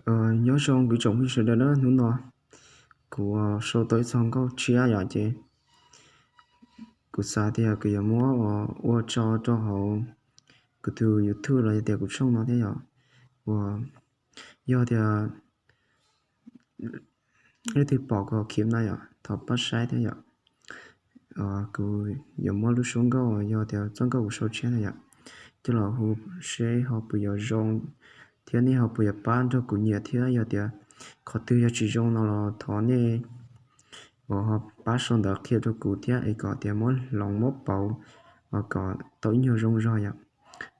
Nyob zoo kwv tsoom phooj ywg sawv daws na, hnub no kuv sau tau ib txoj nkauj tshiab yom, ces kuv xav tias kuv yuav muab ua tso rau hauv kuv tus YouTube los yog tias kuv tshooj no thiab yom. Uas yog tias leej twg pom kuv clip no yom, thov pab saib thiab yom. Kuv yuav muab lub suab nkauj yog tias txoj nkauj kuv sau tshiab na yom, coj los hu seb ho puas yuav zoo thiab nej ho puas yuav pab nrog kuv nyiam thiab yog tias qhov twg yog tsis zoo no los thov nej uas ho pab sau ntawv qhia rau kuv thiab es kom tias muab hloov muab pauv kom tau ib nyuag zoo zog yom.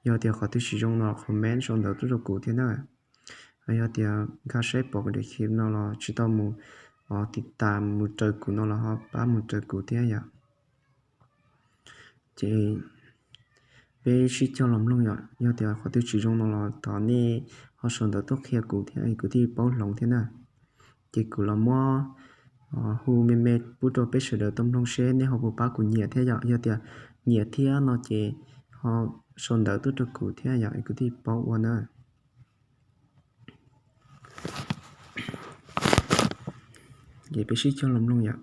Yog tias qhov twg tsis zoo no comment sau ntawv tuaj rau kuv thiab na. Yog tias nkag saib pom kuv daim clip no los tsis tau mus tiv tas mus raws kuv no los ho pab mus raws kuv thiab yom. Ces peb sib cog los mloog yom, yog tias qhov twg tsis zoo no los thov nej ho sau ntawv tuaj qhia kuv thiab es kuv thiaj paub hloov thiab na. Ces kuv los muab hu me me pub rau peb sawv daws tau mloog seb nej ho puas pab kuv nyiam thiab yom. Yog tias nyiam thiab no ces ho sau ntawv tuaj rau kuv thiab yom, es kuv thiaj paub ua na. Ces peb sib cog los mloog yom.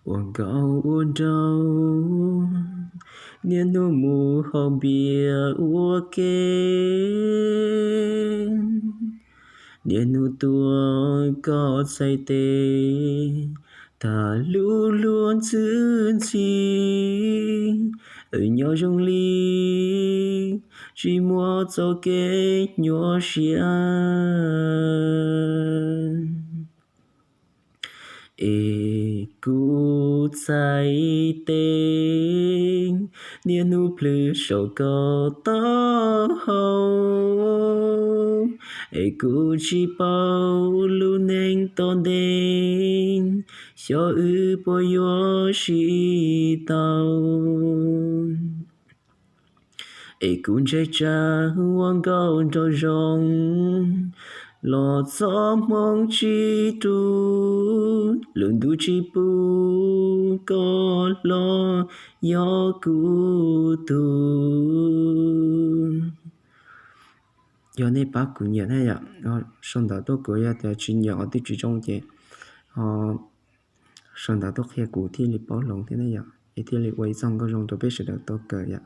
Ua nkauj ua nraug, niaj hnub mus haus npias ua ke. Niaj hnub tuaj koj txhais tes, tag lub luag ntxwb ntxhi. Nyob zoo li tsis muaj txoj kev nyuaj siab. Es kuv txhais tes, niaj hnub plhws saum koj taub hau. Es kuv tsis paub lub neej tom ntej, xyov wb puas yuav sib tau. Es kuv ntshai tsam ua nkauj nraug zoo, los txog hmoov tsis rus, lub ntuj tsis pub koj los yog kuv tug. Yog nej pab kuv nyiam thiab yom, sau ntawv tuaj kuv, yog tias tsis nyiam qhov twg tsis zoo ces ho sau ntawv tuaj qhia kuv thiaj li paub hloov thiab na yom, es thiaj li ua ib txoj nkauj zoo rau peb sawv daws tau kawm yom.